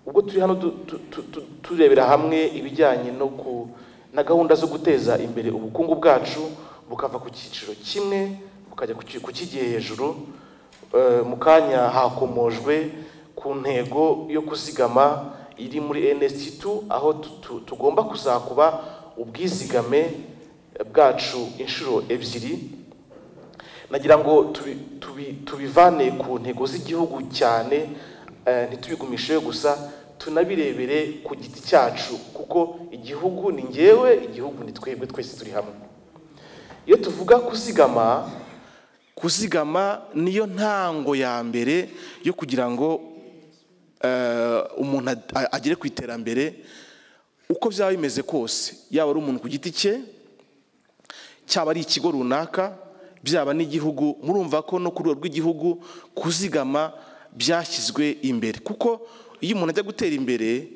Ubwo turi hano turebera hamwe ibijyanye no na gahunda zo guteza imbere ubukungu bwacu, bukava ku cyiciro kimwe bukajya ku kigiye hejuru. Mu kanya hakomojwe ku ntego yo kuzigama iri muri NST2, aho tugomba kuzakuba ubwizigame bwacu inshuro 2. Nagira ngo tubivane ku ntego z'igihugu cyane, ntitubigumishe gusa, tunabirebere ku giti cyacu, kuko igihugu ni ngewe, igihugu ni twebwe twese turi hamwe. Iyo tuvuga kuzigama, kuzigama niyo ntango ya mbere yo kugira ngo umuntu agere ku iterambere uko byaba bimeze kose, yaba ari umuntu ku giti cye, cyaba ari ikigo runaka, byaba n'igihugu. Murumva ko no ku rwego rw'igihugu kuzigama byashyizwe imbere, kuko iyo umuntu ajya gutera imbere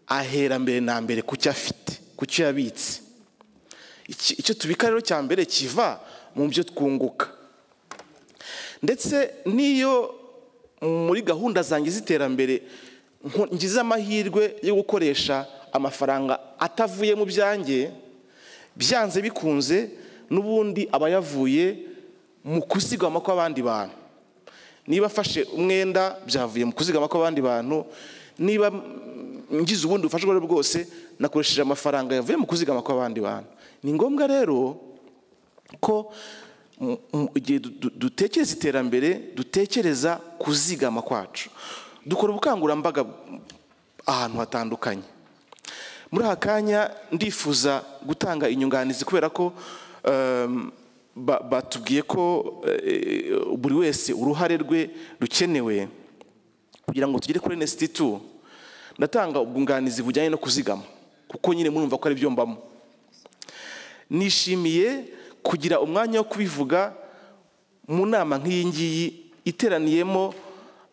ahera mbere na mbere ku cyo afite, ku cyo yabitse. Icyo tubika rero cya mbere kiva mu byo twunguka. Ndetse n'iyo muri gahunda zanjye z'iterambere ngize amahirwe yo gukoresha amafaranga atavuye mu byanjye, byanze bikunze n'ubundi aba yavuye mu kuzigama kw'abandi bantu. Niba afashe umwenda byavuye mu kuzigama kw'abandi bantu, niba ngize ubundi bufasha ubwo bwose nakoresheje amafaranga yavuye mu kuzigama kw'abandi bantu. Ni ngombwa rero ko igihe dutekereza iterambere dutekereza kuzigama kwacu. Dukora ubukangurambaga ahantu hatandukanye. Muri aka kanya ndifuza gutanga inyunganizi, kubera ko batubwiye ko buri wese uruhare rwe rukenewe kugira ngo tugere kuri NST2. Ndatanga ubwunganizi bujyanye no kuzigama, kuko nyine murumva ko ari byo mbamo. Nishimiye kugira umwanya wo kubivuga mu nama nk'iyi ngiyi iteraniyemo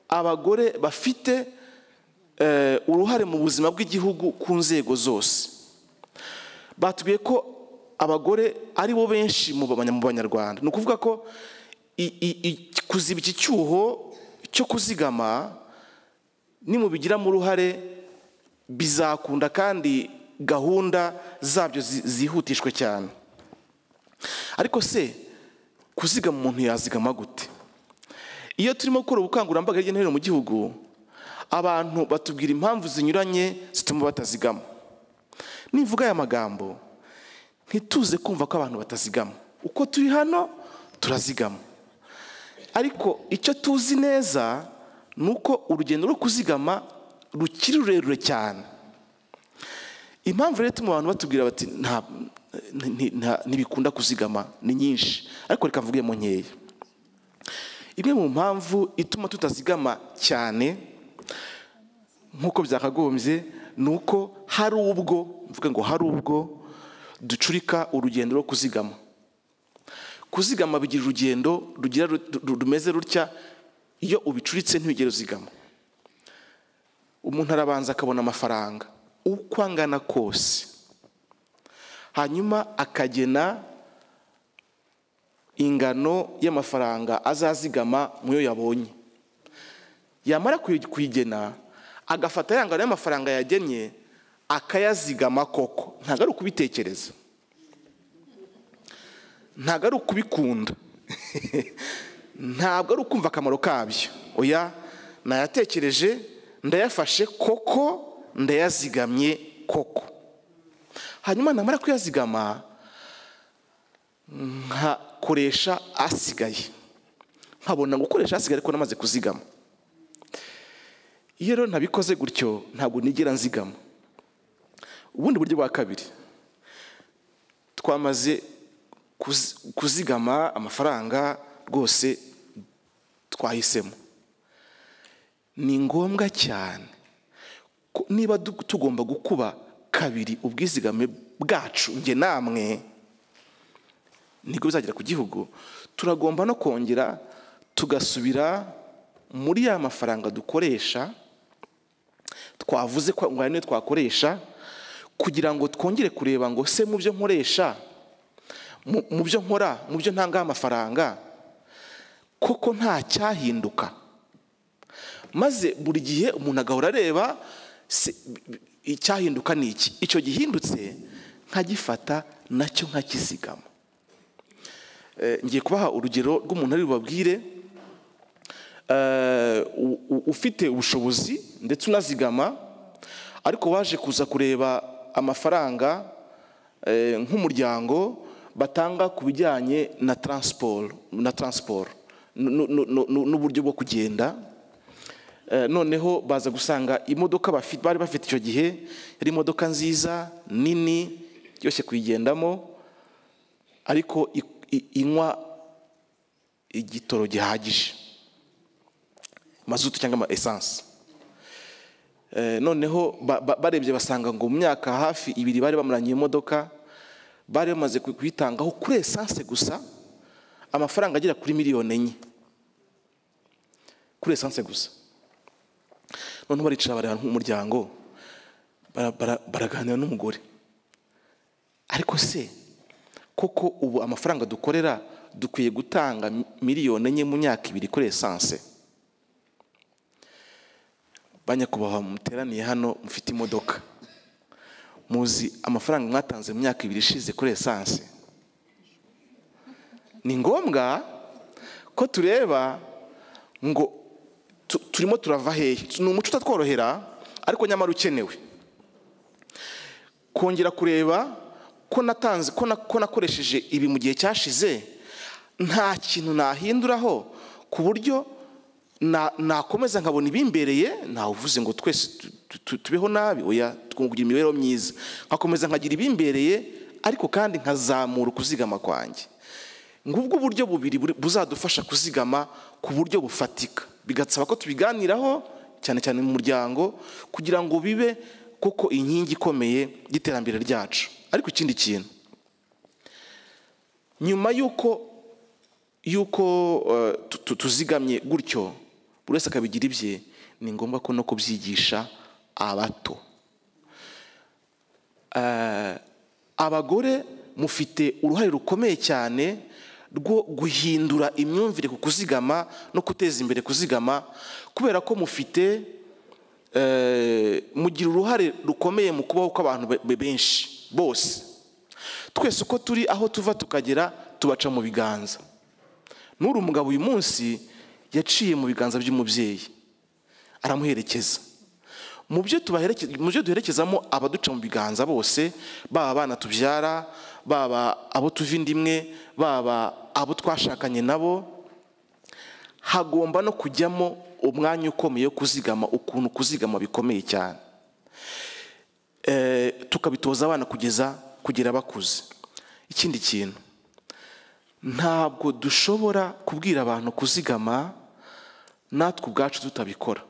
abagore bafite uruhare mu buzima bw'igihugu ku nzego zose. Batubwiye ko abagore ari bo benshi mu Banyarwanda. Ni ukuvuga ko kuziba iki cyuho cyo kuzigama nimubigiramo uruhare bizakunda, kandi gahunda zabyo zihutishwe cyane. Ariko se kuzigama umuntu yazigama gute? Iyo turimo gukora ubukangurambaga hirya no hino mu gihugu, abantu batubwira impamvu zinyuranye zituma batazigama. Nivuga aya magambo ntituze kumva ko abantu batazigama. Uko turi hano turazigama, ariko icyo tuzi neza ni uko urugendo rwo kuzigama rukiri rurerure cyane. Impamvu rero ituma abantu batubwira bati ntibikunda kuzigama ni nyinshi, ariko reka mvugemo nkeya. Imwe mu mpamvu ituma tutazigama cyane nk'uko byakagombye ni uko hari ubwo mvuga ngo hari ubwo ducurika urugendo rwo kuzigama. Kuzigama bigira urugendo rugira rumeze rutya, iyo ubicuritse ntibigera uzigama. Umuntu arabanza akabona amafaranga uko angana kose, hanyuma akagena ingano y'amafaranga azazigama mu yo yabonye. Yamara kuyigena agafata ya ngano y'amafaranga yagennye akayazigama koko. Ntabwo ari ukubitekereza, ntabwo ari ukubikunda, ntabwo ari ukumva akamaro kabyo. Oya, nayatekereje, ndayafashe koko, ndayazigamye koko. Hanyuma namara kuyazigama nkakoresha asigaye, nkabona gukoresha asigaye ariko namaze kuzigama. Iyo rero ntabikoze gutyo ntabwo nigera nzigama. Ubundi buryo bwa kabiri, twamaze kuzigama amafaranga rwose twahisemo. Ni ngombwa cyane niba tugomba gukuba kabiri ubwizigame bwacu nge namwe niko bizagera ku gihugu, turagomba no kongera tugasubira muri ya mafaranga dukoresha twavuze ko ngo niyo twakoresha, kugira ngo twongere kureba ngo se mu byo nkoresha, mu byo nkora, mu byo ntanga amafaranga koko nta cyahinduka. Maze buri gihe umuntu agahora areba Icyahinduka ni iki? Icyo gihindutse nkagifata nacyo nkakizigama. Ngiye kubaha urugero rw'umuntu ari bubabwire ufite ubushobozi ndetse unazigama, ariko waje kuza kureba amafaranga nk'umuryango batanga ku bijyanye na transport n'uburyo bwo kugenda. Noneho baza gusanga imodoka bari bafite icyo gihe yari imodoka nziza nini yose kuyigendamo, ariko inywa igitoro gihagije, mazutu cyangwa essence. Noneho barebye basanga ngo mu myaka hafi 2 bari bamaranye imodoka, bari bamaze kuyitangaho kuri essence gusa amafaranga agera kuri 4 miliyoni, kuri essence gusa. Noneho baricara bareba nk'umuryango, baraganira n'umugore, ariko se koko ubu amafaranga dukorera dukwiye gutanga 4 miliyoni mu myaka 2 kuri essence? Banyakubahwa muteraniye hano mufite imodoka, muzi amafaranga mwatanze mu myaka 2 ishize kuri essence? Ni ngombwa ko tureba ngo turimo turava hehe. Ni umuco utatworohera ariko nyamara ukenewe. Kongera kureba ko natanze, ko nakoresheje ibi mu gihe cyashize, nta kintu nahinduraho ku buryo nakomeza nkabona ibimbereye. Ntawe uvuze ngo twese tubeho nabi, oya, twungugira imibereho myiza, nkakomeza nkagira ibimbereye ariko kandi nkazamura kuzigama kwanjye. Ngubwo uburyo bubiri buzadufasha kuzigama ku buryo bufatika, bigasaba ko tubiganiraho cyane cyane mu muryango kugira ngo bibe koko inkingi ikomeye y'iterambere ryacu. Ariko ikindi kintu, nyuma yuko tuzigamye gutyo buri wese akabigira ibye, ni ngombwa ko no kubyigisha abato. Abagore mufite uruhare rukomeye cyane rwo guhindura imyumvire ku kuzigama no guteza imbere kuzigama, kubera ko mufite mugira uruhare rukomeye mu kubaho kw'abantu benshi bose. Twese uko turi aho tuva tukagera tubaca mu biganza. N'uri umugabo uyu munsi yaciye mu biganza by'umubyeyi aramuherekeza. Mu byo duherekezamo abaduca mu biganza bose, baba abana tubyara, baba abo tuva inda imwe, baba abo twashakanye nabo, hagomba no kujyamo umwanya ukomeye wo kuzigama, ukuntu kuzigama bikomeye cyane. Tukabitoza abana kugera bakuze. Ikindi kintu, ntabwo dushobora kubwira abantu kuzigama natwe ubwacu tutabikora.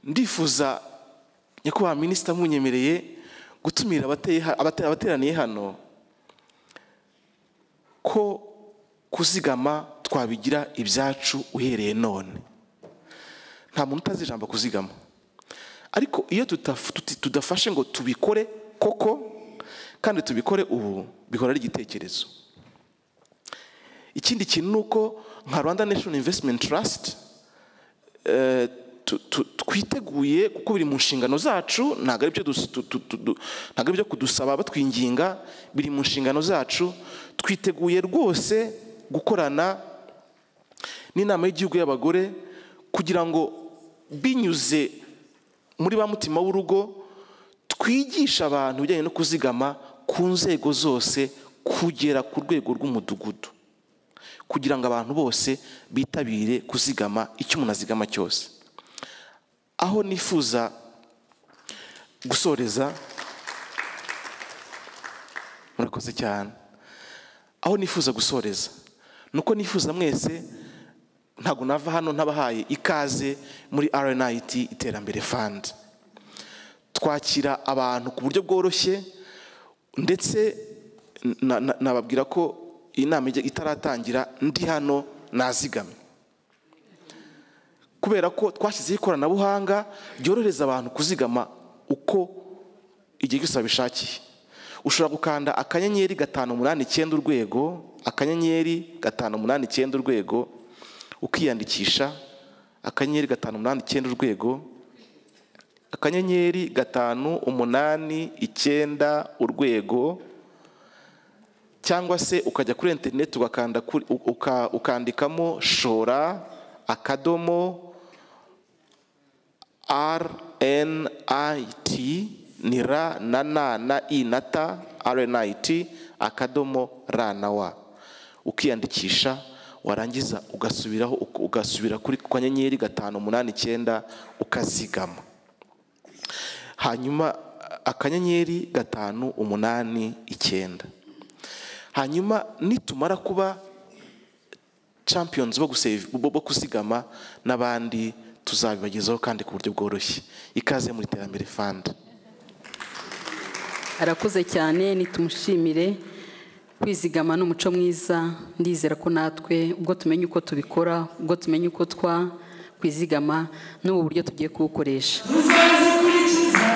Ndifuza nyakubahwa minisita munyemereye gutumira abateraniye hano ko kuzigama twabigira ibyacu uhereye none. Nta muntu utazi ijambo kuzigama, ariko iyo tudafashe ngo tubikore koko kandi tubikore ubu, bihora ari igitekerezo. Ikindi kintu ni uko nka Rwanda National Investment Trust twiteguye, kuko biri mu nshingano zacu, ntabwo ari ibyo kudusaba batwinginga, biri mu nshingano zacu. Twiteguye rwose gukorana n'inama y'igihugu y'abagore kugira ngo binyuze muri ba mutima w'urugo twigisha abantu ibijyanye no kuzigama ku nzego zose kugera ku rwego rw'umudugudu, kugira ngo abantu bose bitabire kuzigama icyo umuntu azigama cyose. Aho nifuza gusoreza, murakoze cyane. Aho nifuza gusoreza nuko nifuza mwese, ntabwo nava hano ntabahaye ikaze muri RNIT Iterambere Fund. Twakira abantu ku buryo bworoshye, ndetse nababwira ko iyi nama itaratangira ndi hano nazigamye, kubera ko twashyizeho ikoranabuhanga ryorohereza abantu kuzigama uko igihe cyose babishakiye. Ushobora gukanda *589 urwego, *589 urwego, ukiyandikisha, *589 urwego. *589 urwego, cyangwa se ukajya kuri internet ugakanda ukandikamo shora akadomo RNIT, ni R na N na I na T, RNIT akadomo R na W, ukiyandikisha. Warangiza ugasubiraho, ugasubira kuri *589 ukazigama. Hanyuma *589. Hanyuma nitumara kuba champions bo kuzigama, n'abandi tuzabibagezaho kandi ku buryo bworoshye. Ikaze muri Iterambere Fund. Arakoze cyane, nitumushimire. Kwizigama ni umuco mwiza, ndizera ko natwe ubwo tumenye uko tubikora, ubwo tumenye uko twa kwizigama, n'ubu buryo tugiye kuwukoresha. Tuzazikurikiza.